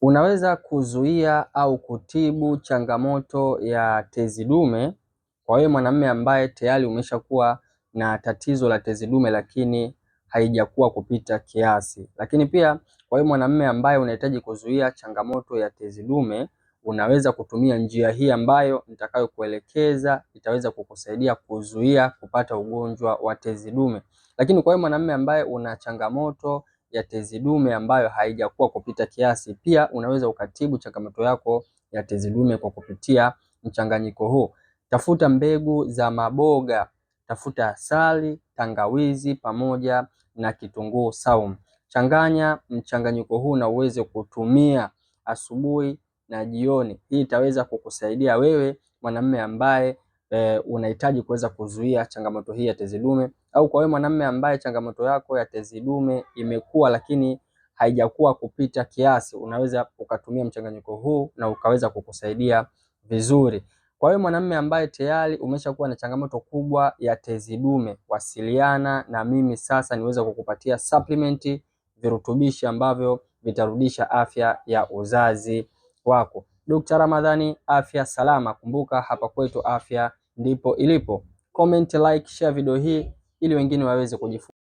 Unaweza kuzuia au kutibu changamoto ya tezi dume kwa wewe mwanamume ambaye tayari umeshakuwa na tatizo la tezi dume lakini haijakuwa kupita kiasi. Lakini pia kwa wewe mwanamume ambaye unahitaji kuzuia changamoto ya tezi dume, unaweza kutumia njia hii ambayo nitakayokuelekeza, itaweza kukusaidia kuzuia kupata ugonjwa wa tezi dume. Lakini kwa wewe mwanamume ambaye una changamoto ya tezi dume ambayo haijakuwa kupita kiasi, pia unaweza ukatibu changamoto yako ya tezi dume kwa kupitia mchanganyiko huu. Tafuta mbegu za maboga, tafuta asali, tangawizi pamoja na kitunguu saumu. Changanya mchanganyiko huu na uweze kutumia asubuhi na jioni. Hii itaweza kukusaidia wewe mwanamume ambaye unahitaji kuweza kuzuia changamoto hii ya tezi dume, au kwa wewe mwanamume ambaye changamoto yako ya tezi dume imekuwa lakini haijakuwa kupita kiasi, unaweza ukatumia mchanganyiko huu na ukaweza kukusaidia vizuri. Kwa hiyo mwanamume ambaye tayari umeshakuwa na changamoto kubwa ya tezi dume, wasiliana na mimi sasa niweze kukupatia supplement, virutubishi ambavyo vitarudisha afya ya uzazi wako. Dr. Ramadhani, afya salama. Kumbuka hapa kwetu afya ndipo ilipo. Comment, like, share video hii ili wengine waweze kujifunza.